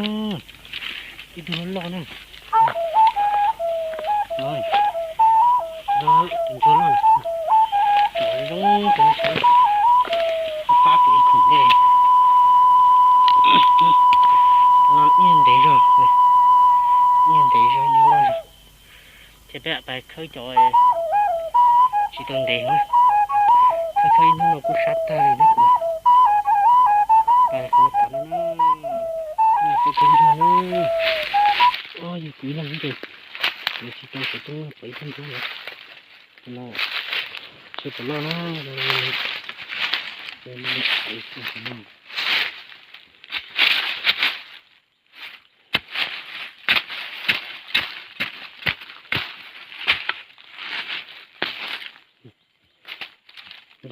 Ib tug loj loj na. Tus ntsuag loj, zoo tus no, pab pem ib khoom dej. No ib ntev zog, ib ntev zog no loj zog. Ces peb pais khawb cov tsis tau ntev na. Khawb khawb ib hnub no kuj sab tag li na. Pais qhov no tom no na. Peb khawb ntsuag na. Yog kuv ib leeg xwb ces yuav tsis tau xov tooj pab ib tug ntsuag lawm. No, tsheb puas loj na.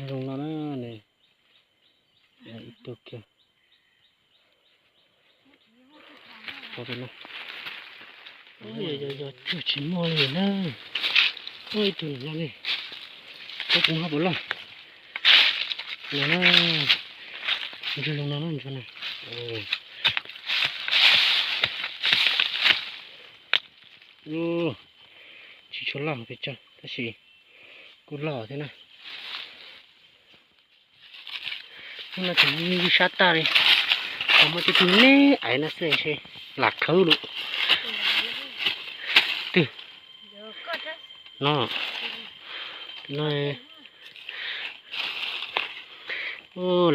Zoo no na, ib tug kiag. Yog tsuag tsis muaj li na. Ib tug no ne, peb kuv ho puas loj. No na, ntsuag zoo no na, ntsuag no. Tsis tshua loj pes tsawg tab sis kuj loj thiab na. Hnub no ces yeej sab tag li, tsuas muaj tib tug me aiv no xwb ntshe lam khawb lawm. Twg? No, no,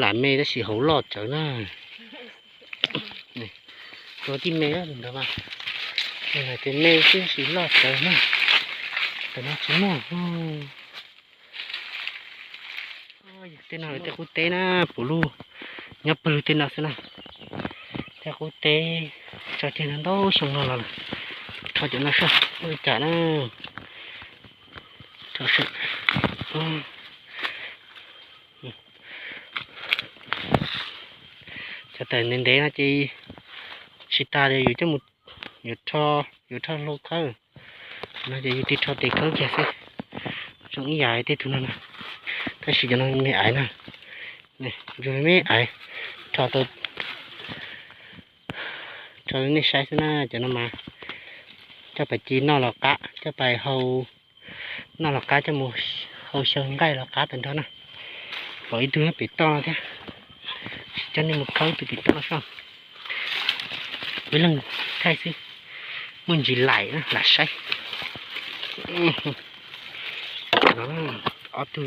lam me tab sis hauv loj tsawv na. Tua tib me ntawd mas, hais tias me xwb tab sis loj tsawv na. Tam no tsis muaj. Tej no tej qub teb na, puv lug nyob pawg lug tej no xwb na. Tej qub teb tso ceg no ntau xyoo no los lawm. Rho cov no soj ua li cas na. Cov tawm ntev ntev no ces tsis tas li, yus coj mus, yuav rho, yuav rho hlo khawb. No ces yus tig rho tes khawb kiag xwb. Zoo ib yam tej tug no na, tab sis cov no me aiv na. Zoo me aiv, rho tau, rho nej saib xwb na. Cov no mas coj pais ci noj los qab, coj pais hau noj los qab, coj mus hau xyaw nqaij los qab tag nrho na. Pom ib tug nyob pem toj no thiab, tsis coj nej mus khawb tus pem toj no soj. Ib leeg thaij xwb, muaj ntsis laim na lam saib. Ob tug,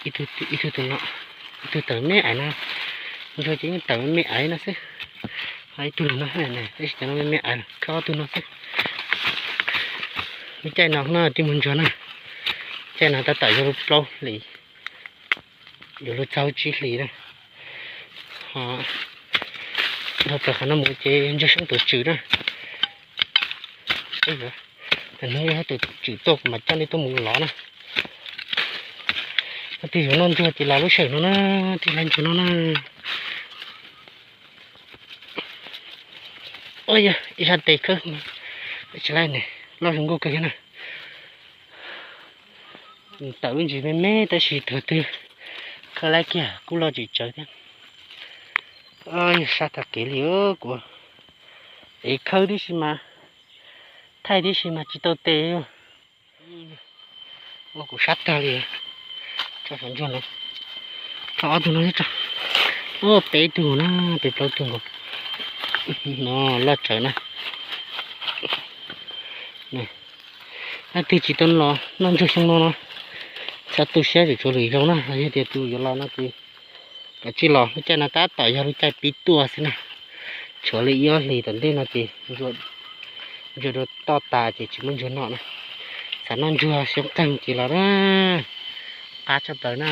ib tug tus no, ib tug tawm me aiv no, ntsuag ces yeej tawm me aiv no xwb. Ib tug no, tab sis cov no me me aiv, khawb ob tug no xwb. Lub caij no no twb mus ntsuag na, caij no tab tom yuav luag plaub hlis, yuav luag txog tsib hlis na. Dhau plaws qhov no mus ces ntsuag xyoob tus tswm na. Hnub yog tus tswm tuaj kuv mam coj nej tuaj mus lov na. Tus yuav noj ntsuag ces los lub sij hawm no na, tus laij ntsuag no na. Ua yog ib sab tes khawb, tsis laij ne, loj zoo nkauj kawg thiab na. Tawm lub ntsis me me tab sis thaum twg khawb laib kiag kuj loj tsis tsawg thiab. Sab tag kev li kuv, es khawb tib si mas, thaij tib si mas tsis tau tes. Ua kuv sab tag li. Tso saum ntsuag no, tso ob tug no thiab tso. Ua peb tug na, peb plaub tug nkaus. No loj tsawv na. Leej twg tsis tau los noj ntsuag xyoo no no, txhob tu siab, tsuas tshuav lwm zaus na, yog tias tus yuav los no ces kav tsij los. Lub caij no tab tom yog lub caij pib tuaj xwb na, tshuav li ib ob hlis tom ntej no ces ntsuag dua toj tas ces tsis muaj ntsuag noj na. Xav noj ntsuag xyoob qeeg ces los na, qab tshaj plaws na.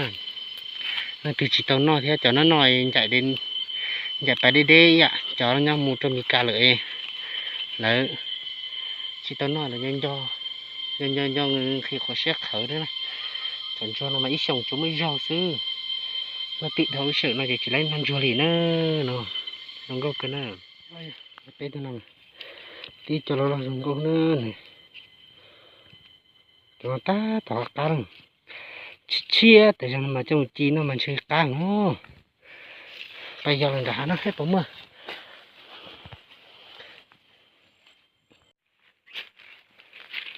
Leej twg tsis tau noj thiab, cov no noj ncaim, ncaim pas deb deb ib yam cov nyob mus rau Mes Kas lawm es lawv tsis tau noj, lawv nco nco nco nqhis qhov siab qhawv thiab na. Cov ntsuag no mas ib xyoos tsuas muaj ib zaug xwb, leej twg dhau lub sij hawm no ces tsis laib noj ntsuag li na. No zoo nkauj kawg na. Peb tug no, tib co los los zoo nkauj na. Cov no tab tom qab lawm, tshiab tshiab tas zog no mas coj mus ci noj mas ntshe qab no. Pab yog los nram hav no saib puas muaj.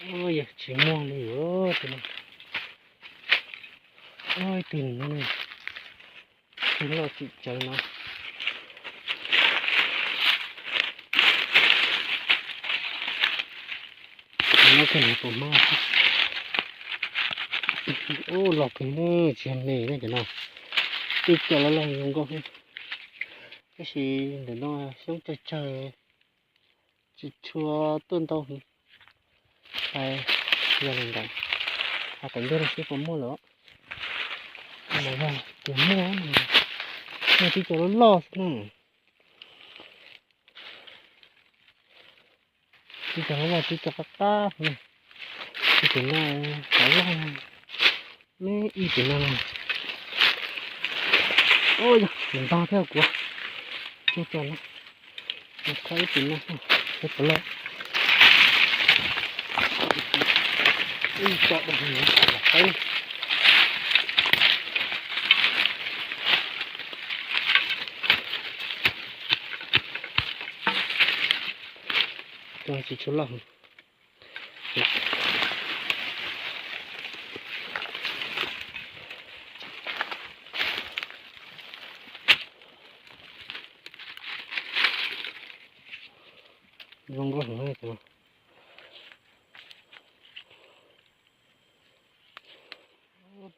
Yog tsis muaj li os, tus no. Ib tug no, tus loj tsis tsawv no. Nyob kawg no puas mob. Ub, loj kawg ne, tsis yog me ne cov no. Twb coj los loj zoo nkauj thiab, tab sis ntawm no xyoob tsawg tsawg, tsis tshua tuaj ntau heev. Yog li ntawd, ho tom ntej no seb puas muaj lawm. Mas yog tias muaj, muaj twb cov loj loj xwb na. Twb cov loj loj, twb cov qab qab xwb na. Ib tus no, cov loj, me ib tus no. Ua yog tus ntog thiab kuv. Tus no, mus khawb ib tus no, seb puas loj. Ib tsob dog, mus khawb. Tsis tshua loj. Zoo nkauj heev.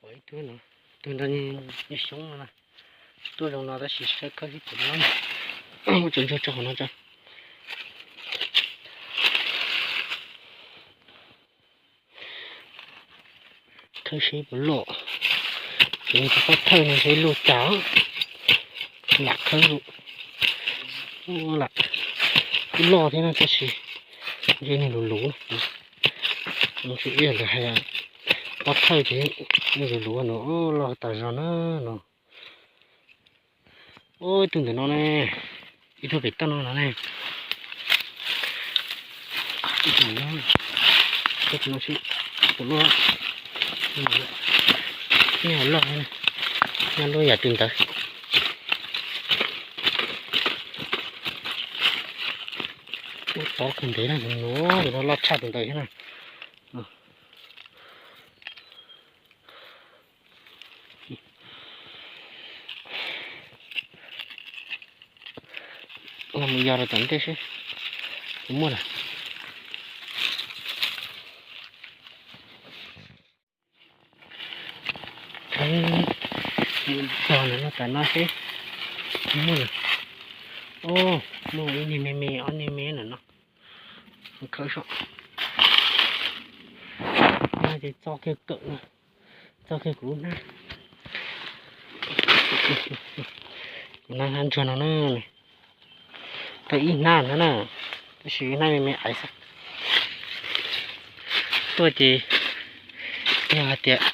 Pom ib tug no, tus nrog niag xyoob no na, tuaj zoo no tab sis saib khawb seb puas loj. Muab tso ntsuag tso qhov no tso. Khawb seb puas loj. Ces cov pob thawj no seb luaj cas. Lam khawb, lam, twb loj thiab no tab sis ntshe niag luv luv. Ib yam li hais pob thawj ces niag luv luv no loj tas zog na no. Ib tug ntawm no ne, ib tug pem toj no no ne. Ib tug no, ib tug no seb puas loj. Niag loj, niag loj yam tus ntawd. Ub, tov kawg ntev na, no loj tshaj tus ntawd thiab na. Mus yos rau tom ntej seb puas muaj lawm. Khawb tog ntawm no tas no seb muaj lawm. Muaj ib niag me me, ob niag me ntawm no. Khawb seb. No ces txo kiag kawm no, txo kiag kuv lub hnab. Kuv hnab hnab ntsuag no na, tau ib hnab ntawd na, tab sis hnab me me aiv xwb. Tuaj ces yog hais tias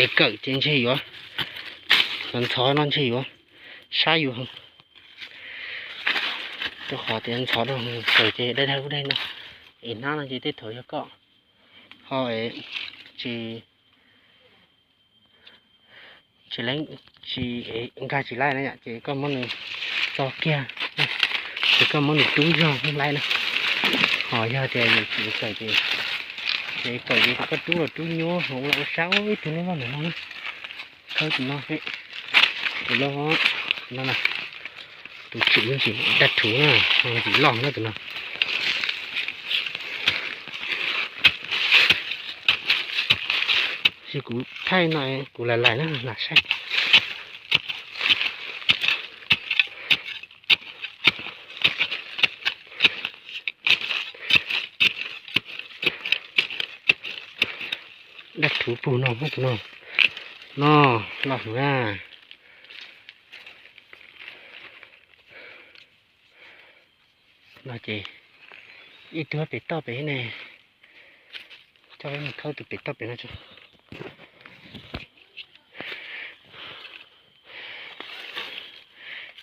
ev kawm ces ntshe yuav ntxhov no ntshe yuav sab yus heev. Rau qhov tias ntxhov rau kawm ces dai dai ub dai no, ev hnab no ces tej thaum yog koj ho tsis tsis leej, tsis, nkag tsis laib na yom, ces koj muab nws txo kiag, ces koj muab nws rub zog muab laib na. Ho yog tias yus tsis kawm ces, ces kawm ces koj rub los rub nyuaj, ho ua los ua sab. Ib tug loj loj ntawm no, khawb tus no seb, tus loj no na, tus tsim ntsim dab rhuv na, ntsim loj na tus no. Ces kuv thaij no, kuv lais lais na, lam saib. Dab rhuv pug no, tus no, no, loj heev na. No ces ib tug pem toj pem ne, coj peb mus khawb tus pem toj pem no tso.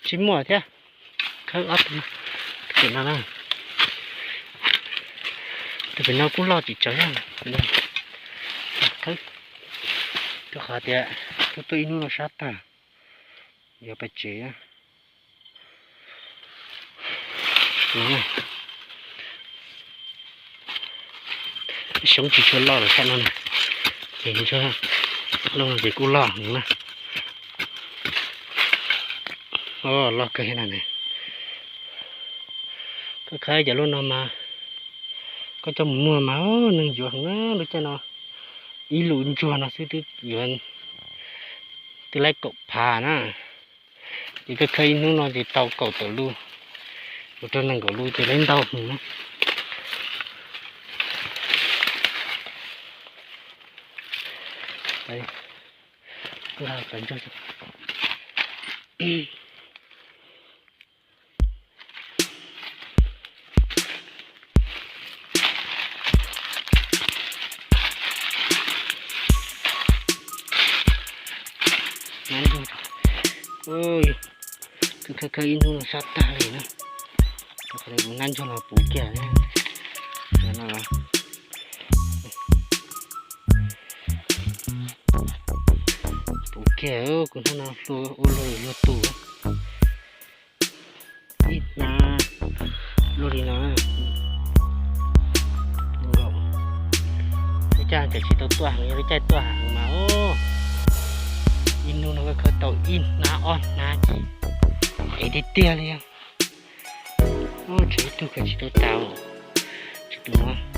Tsis muaj thiab. Khawb ob tug pem no na. Tus pem no kuj loj tsis tsawg thiab. Khawb, rau qhov tias tuaj tuaj ib hnub no sab tag, yuav pais tsev. Ib Lub tsis tshua loj los sab no na, ces ntsuag loj no ces kuj loj heev na. O, loj kawg na ne. Koj khawb cov lub no mas koj coj mus muag mas neeg yuav heev na. Lub caij no ib lub ntsuag no xwb twb yuav twb laib kaum phav na. Ces koj khawb ib hnub no ces tau kaum tawm lub, mus rau nees nkaum lub ces laib ntau heev na. Ub, kuv khawb khawb ib hnub no sab tag li na. Qhov no kuv nab ntsuag los puv kiag na. Puv kiag, kuv hnub no hlua ua luag luag tus. Ib hnab luaj li no. Lub caij tseem tsis tau tuaj heev, yog lub caij tuaj heev mas, ib hnub no koj khawb tau ib hnab ob hnab ces ev tiag tiag li. Tshuav ib tug kawg tsis tau tas, tshuav tus no.